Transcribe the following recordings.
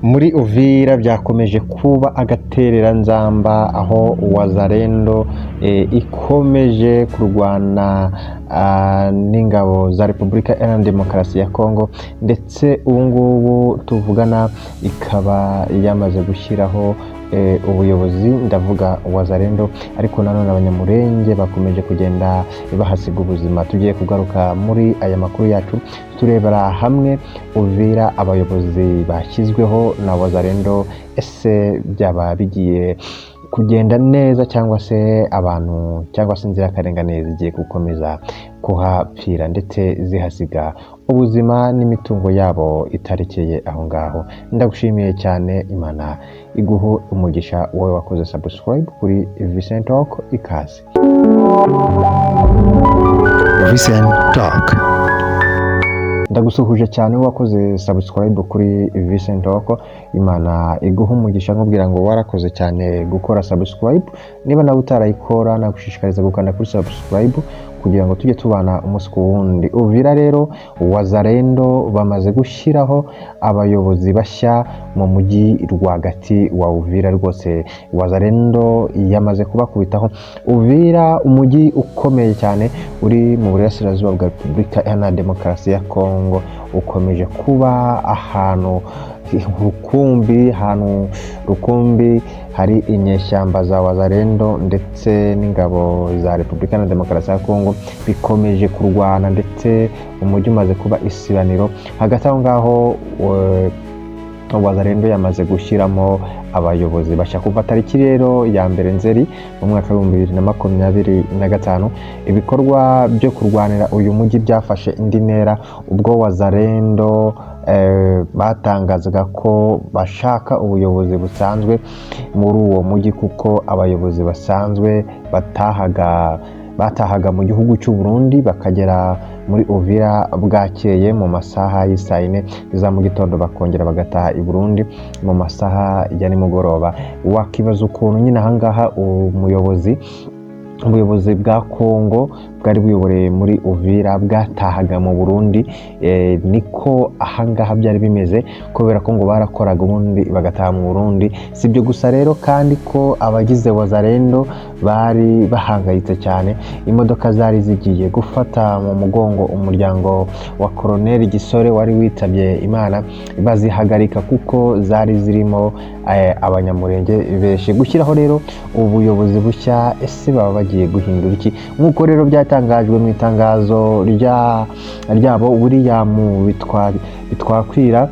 Muri Uvira byakomeje kuba agatereranzamba, aho Wazalendo ikomeje kurwana n'ingabo za Repubulika Iharanira Demokarasi ya Kongo, ndetse ubu ngubu tuvugana ikaba yamaze gushyiraho ubuyobozi, ndavuga Wazalendo. Ariko nanone Abanyamurenge bakomeje kugenda bahasiga ubuzima. Tugiye kugaruka muri aya makuru yacu turebera hamwe Uvira, abayobozi bashyizweho na Wazalendo. Ese byaba bigiye kugenda neza, cyangwa se abantu cyangwa se inzirakarengane zigiye gukomeza kuhapfira ndetse zihasiga ubuzima n'imitungo yabo itarekeye aho ngaho? Ndagushimiye cyane, Imana iguhe umugisha wowe wakoze subscribe kuri Vincent Talk. Ikaze. Vincent Talk. Ndagusuhuje cyane wakoze subscribe kuri Vincent Talk, Imana iguha umugisha. Nkubwira ngo warakoze cyane gukora subscribe. Niba nawe utarayikora, nagushishikariza gukanda kuri subscribe kugira ngo tujye tubana umunsi ku wundi. Uvira rero, Wazalendo bamaze gushyiraho abayobozi bashya mu mujyi rwagati wa Uvira. Rwose Wazalendo yamaze kubakubitaho. Uvira, umujyi ukomeye cyane uri mu burasirazuba bwa Repubulika Iharanira Demokarasi ya Kongo, ukomeje kuba ahantu rukumbi, ahantu rukumbi hari inyeshyamba za Wazalendo ndetse n'ingabo za Repubulika na Demokarasi ya Kongo bikomeje kurwana, ndetse umujyi umaze kuba isibaniro. Hagati aho ngaho, Wazalendo yamaze gushyiramo abayobozi bashya. Kuva tariki rero ya 1 Nzeri mu mwaka w'2025, ibikorwa byo kurwanira uyu mujyi byafashe indi ntera ubwo Wazalendo batangazaga ko bashaka ubuyobozi busanzwe muri uwo mujyi, kuko abayobozi basanzwe batahaga mu gihugu cy'u Burundi bakagera muri Uvira bwakeye mu masaha y'isaa 4 za mu gitondo, bakongera bagataha i Burundi mu masaha ya nimugoroba. Wakibaza ukuntu nyine ahangaha ubuyobozi bwa Kongo bwari buyoboreye muri Uvira bwatahaga mu Burundi. Niko ahangaha byari bimeze, kubera ko ngo barakoraga ubundi bagataha mu Burundi. Si ibyo gusa rero kandi, ko abagize Wazalendo bari bahangayitse cyane. Imodoka zari zigiye gufata mu mugongo umuryango wa Koroneli Gisore wari witabye Imana bazihagarika, kuko zari zirimo Abanyamurenge benshi. Gushyiraho rero ubuyobozi bushya, ese baba bagiye guhindura iki? Nk'uko rero byatangajwe mu itangazo ryabo, William Bitwakwira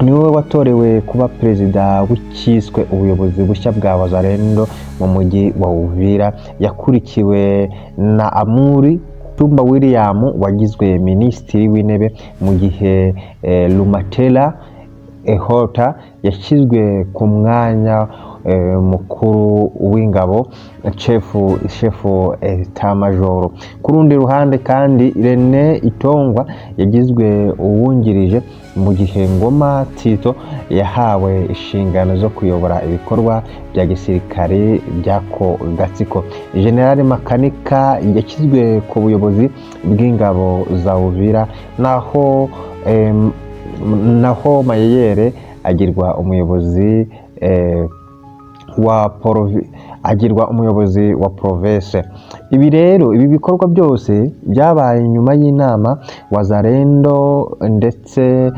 niwe watorewe kuba perezida w'icyiswe ubuyobozi bushya bwa Wazalendo mu mujyi wa Uvira. Yakurikiwe na Amuri Tumba William wagizwe minisitiri w'intebe, mu gihe Lumatela Ehota yashyizwe ku mwanya mukuru w'ingabo, chef d'état-major. Ku rundi ruhande kandi, Rene Itongwa yagizwe uwungirije, mu gihe Ngoma Tito yahawe inshingano zo kuyobora ibikorwa bya gisirikare by'ako gatsiko. General Makanika yashyizwe ku buyobozi bw'ingabo za Uvira, naho Mayeyere agirwa umuyobozi wa province. Ibi rero, ibi bikorwa byose byabaye nyuma y'inama Wazalendo ndetse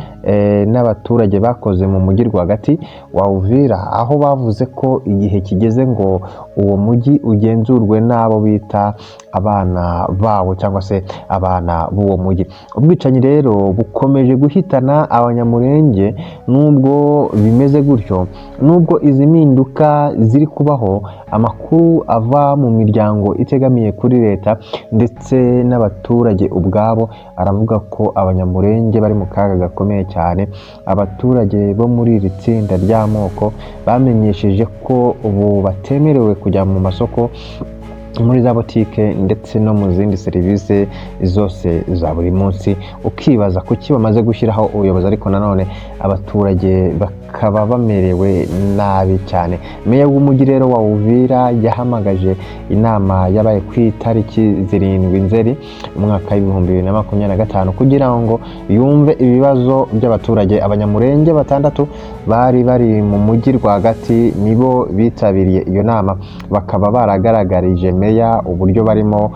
n'abaturage bakoze mu mujyi rwagati wa Uvira, aho bavuze ko igihe kigeze ngo uwo mujyi ugenzurwe n'abo bita abana bawo cyangwa se abana b'uwo mujyi. Ubwicanyi rero bukomeje guhitana Abanyamurenge. Nubwo bimeze gutyo, nubwo izi mpinduka ziri kubaho, amakuru ava mu miryango itegamiye kuri leta ndetse n'abaturage ubwabo aravuga ko Abanyamurenge bari mu kaga gakomeye cyane. Abaturage bo muri iri tsinda ry'amoko bamenyesheje ko ubu batemerewe kujya mu masoko, muri za botike ndetse no mu zindi serivisi zose za buri munsi. Ukibaza kuki bamaze gushyiraho ubuyobozi, ariko nanone abaturage Bakaba bamerewe nabi cyane. Meya w'umujyi rero wa Uvira yahamagaje inama yabaye ku itariki 7 Nzeri umwaka w'2025 kugira ngo yumve ibibazo by'abaturage. Abanyamurenge batandatu bari bari mu mujyi rwagati nibo bitabiriye iyo nama, bakaba baragaragarije meya uburyo barimo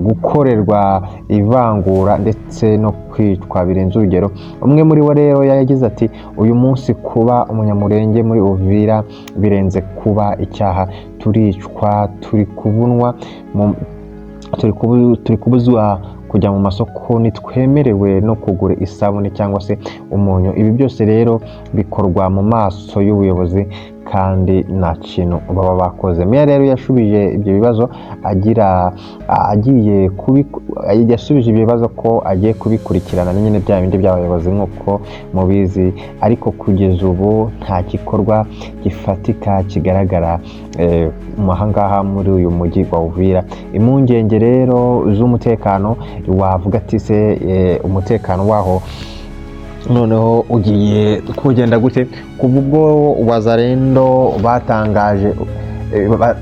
gukorerwa ivangura ndetse no kwicwa birenze urugero. Umwe muri bo rero yagize ati: "Uyu munsi kuba Umunyamurenge muri Uvira birenze kuba icyaha. Turicwa, turi kubunwa turi kubuzwa kujya mu masoko, ntitwemerewe no kugura isabune cyangwa se umunyu. Ibi byose rero bikorwa mu maso y'ubuyobozi kandi nta kintu baba bakoze." Meya rero yashubije ibyo bibazo agira agiye kubi yasubije ibyo bibazo ko agiye kubikurikirana nyine, bya bindi by'abayobozi nk'uko mubizi, ariko kugeza ubu nta gikorwa gifatika kigaragara ahangaha muri uyu mujyi wa Uvira. Impungenge rero z'umutekano, wavuga ati se umutekano waho noneho ugiye kugenda gute kuva ubwo Wazalendo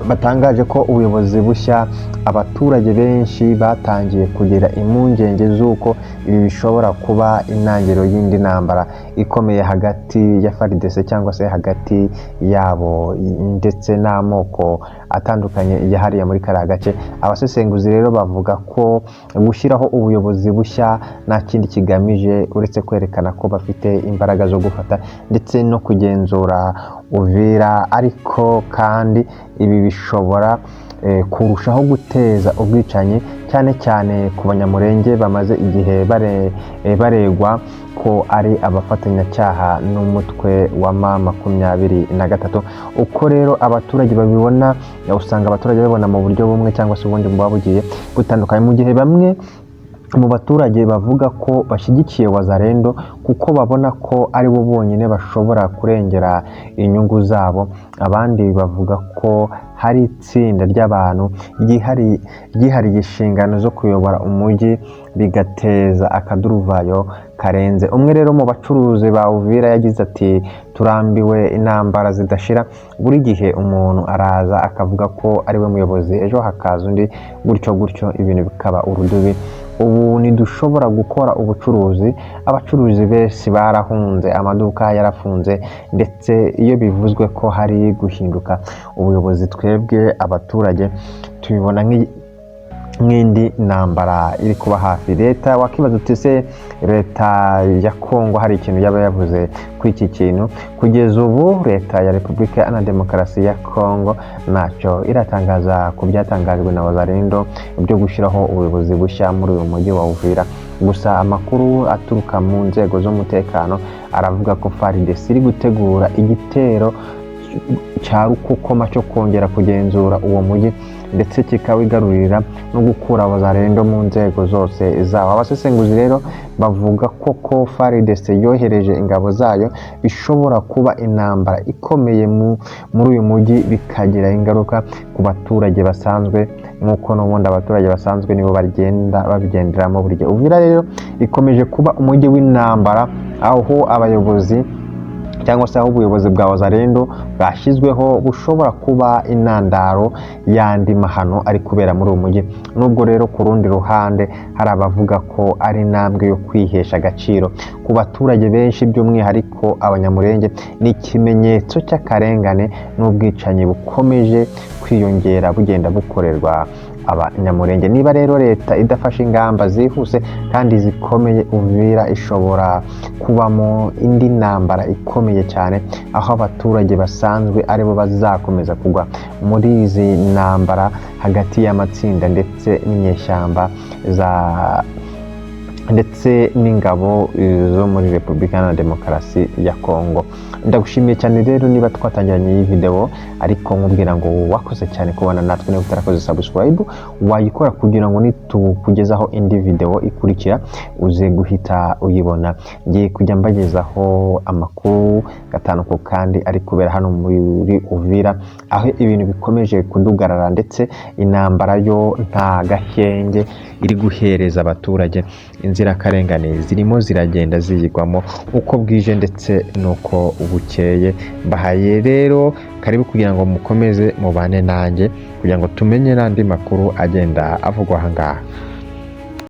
batangaje ko ubuyobozi bushya? Abaturage benshi batangiye kugira impungenge z'uko ibi bishobora kuba intangiriro y'indi ntambara ikomeye hagati ya FARDC cyangwa se hagati yabo ndetse n'amoko atandukanye yahariye muri kariya gace. Abasesenguzi rero bavuga ko gushyiraho ubuyobozi bushya nta kindi kigamije uretse kwerekana ko bafite imbaraga zo gufata ndetse no kugenzura Uvira, ariko kandi ibi bishobora kurushaho guteza ubwicanyi, cyane cyane ku Banyamurenge bamaze igihe baregwa ko ari abafatanyacyaha n'umutwe wa M23. Uko rero abaturage babibona, usanga abaturage babibona mu buryo bumwe cyangwa se ubundi buba bugiye butandukanye. Mu gihe bamwe mu baturage bavuga ko bashyigikiye Wazalendo kuko babona ko ari bo bonyine bashobora kurengera inyungu zabo, abandi bavuga ko hari itsinda ry'abantu ryihariye inshingano zo kuyobora umujyi, bigateza akaduruvayo karenze. Umwe rero mu bacuruzi ba Uvira yagize ati: "Turambiwe intambara zidashira. Buri gihe umuntu araza akavuga ko ari we muyobozi, ejo hakaza undi, gutyo gutyo, ibintu bikaba urudubi. Ubu ntidushobora gukora ubucuruzi, abacuruzi benshi barahunze, amaduka yarafunze. Ndetse iyo bivuzwe ko hari guhinduka ubuyobozi, twebwe abaturage tubibona nk'indi ntambara iri kuba hafi." Leta, wakibaza uti se leta ya Kongo hari ikintu yaba yavuze kuri iki kintu? Kugeza ubu leta ya Repubulika Iharanira Demokarasi ya Kongo ntacyo iratangaza ku byatangajwe na Wazalendo byo gushyiraho ubuyobozi bushya muri uyu mujyi wa Uvira. Gusa amakuru aturuka mu nzego z'umutekano aravuga ko FARDC iri gutegura igitero cya rukokoma cyo kongera kugenzura uwo mujyi ndetse kikawigarurira no gukura Wazalendo mu nzego zose zawo. Abasesenguzi rero bavuga ko FARDC yohereje ingabo zayo bishobora kuba intambara ikomeye muri uyu mujyi, bikagira ingaruka ku baturage basanzwe, nk'uko n'ubundi abaturage basanzwe nibo bagenda babigenderamo buri gihe. Uvira rero ikomeje kuba umujyi w'intambara, aho abayobozi cyangwa se aho ubuyobozi bwa Wazalendo bwashyizweho bushobora kuba intandaro y'andi mahano ari kubera muri uwo mujyi. Nubwo rero ku rundi ruhande hari abavuga ko ari intambwe yo kwihesha agaciro, ku baturage benshi, by'umwihariko Abanyamurenge, ni ikimenyetso cy'akarengane n'ubwicanyi bukomeje kwiyongera bugenda bukorerwa Abanyamurenge. Niba rero leta idafashe ingamba zihuse kandi zikomeye, Uvira ishobora kubamo indi ntambara ikomeye cyane, aho abaturage basanzwe aribo bazakomeza kugwa muri izi ntambara hagati y'amatsinda ndetse n'inyeshyamba za ndetse n'ingabo zo muri Repubulika Iharanira Demokarasi ya Kongo. Ndagushimiye cyane rero niba twatangiranye iyi video, ariko nkubwira ngo wakoze cyane kubana natwe. Niba utarakoze subscribe, wayikora kugira ngo nitukugezaho indi video ikurikira uze guhita uyibona. Ngiye kujya mbagezaho amakuru gatanu ku kandi ari kubera hano muri Uvira, aho ibintu bikomeje kudugarara ndetse intambara yo nta gahenge iri guhereza abaturage. Inzirakarengane zirimo ziragenda ziyigwamo uko bwije ndetse n'uko bukeye. Mbahaye rero karibu kugira ngo mukomeze mubane nanjye, kugira ngo tumenye n'andi makuru agenda avugwa aha ngaha.